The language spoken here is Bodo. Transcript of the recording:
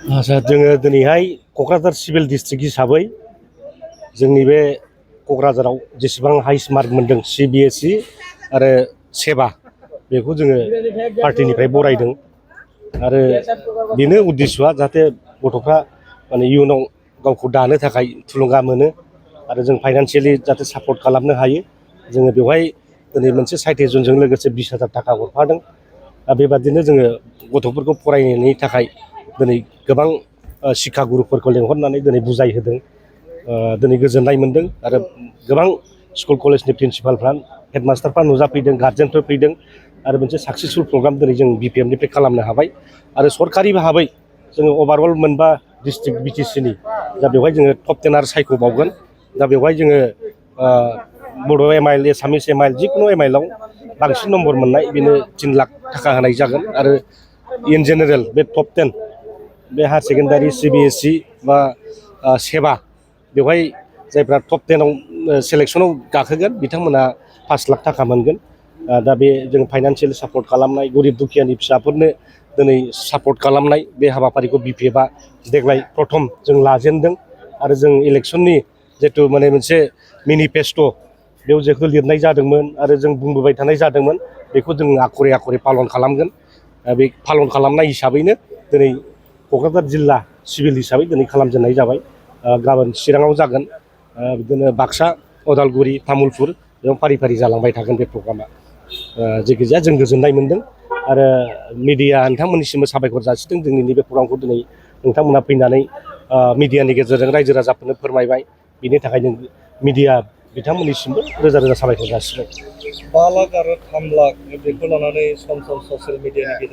आच्छा जोङो दिनैहाय क'क्राझार सिभिल डिस्ट्रिक्ट हिसाबै जोंनि बे क'क्राझाराव जेसेबां हाइस्ट मार्क मोनदों CBSE आरो सेबा बेखौ जोङो पार्टिनिफ्राय बरायदों आरो बेनो उद्देश्यआ जाहाथे गथ'फ्रा माने इयुनाव गावखौ दानो थाखाय थुलुंगा मोनो आरो जों फाइनान्सियेलि जाहाथे सापर्ट खालामनो हायो जोङो बेवहाय दिनै मोनसे साइटेसनजों लोगोसे 20,000 थाखा हरफादों दा बेबादिनो जोङो गथ'फोरखौ फरायनायनि थाखाय दिनै गोबां शिक्षा गुरुफोरखौ लेंहरनानै दिनै बुजायहोदों दिनै गोजोननाय मोनदों आरो गोबां स्कुल कलेजनि प्रिन्सिपालफ्रा हेडमास्टारफ्रा नुजाफैदों गार्जेनफोर फैदों आरो मोनसे साक्सेसफुल प्रग्राम दिनै जों BPM निफ्राय खालामनो हाबाय आरो सरकारि भाबै जोङो अभारअल मोनबा डिस्ट्रिक्ट BTC नि दा बेवहाय जोङो टप 10 आरो सायख'बावगोन दा बेवहाय जोङो बड' MIL एसामिस MIL जिखुनु MILआव बांसिन नम्बर मोननाय बेनो 3 लाख थाखा होनाय जागोन आरो इन जेनेरेल बे टप 10 बे हायार सेकेन्डारि CBSE बा सेबा बेवहाय जायफ्रा टप 10 आव सेलेक्सनाव गाखोगोन बिथांमोना 5 लाख थाखा मोनगोन दा बे जों फाइनान्सियेल सापर्ट खालामनाय गरिब दुखियानि फिसाफोरनो दिनै सापर्ट खालामनाय बे हाबाफारिखौ BPFआ देग्लाय प्रथम जों लाजेनदों आरो जों इलेक्सननि जितु माने मोनसे मेनिफेस्ट' बेयाव जेखौ लिरनाय जादोंमोन आरो जों बुंबोबाय थानाय जादोंमोन बेखौ जों आखरे आखरे पालन खालामगोन बे पालन खालामनाय हिसाबैनो दिनै क'क्राझार जिल्ला सिभिल हिसाबै दिनै खालामजेननाय जाबाय गाबोन चिराङाव जागोन बिदिनो बाक्सा उदालगुरि तामुलपुर बेयाव फारि फारि जालांबाय थागोन बे प्रग्रामा जेखिजाया जों गोजोननाय मोनदों आरो मिडिया नोंथांमोननिसिमबो साबायखर जासिदों जोंनि नैबे प्रग्रामखौ दिनै नोंथांमोना फैनानै मिडियानि गेजेरजों रायजो राजाफोरनो फोरमायबाय बिनि थाखाय जों मिडिया बिथांमोननिसिमबो रोजा रोजा साबायखर जासिबाय 5 लाख आरो 3 लाख बेखौ लानानै सम सम ससियेल मिडियानि गेजेरजों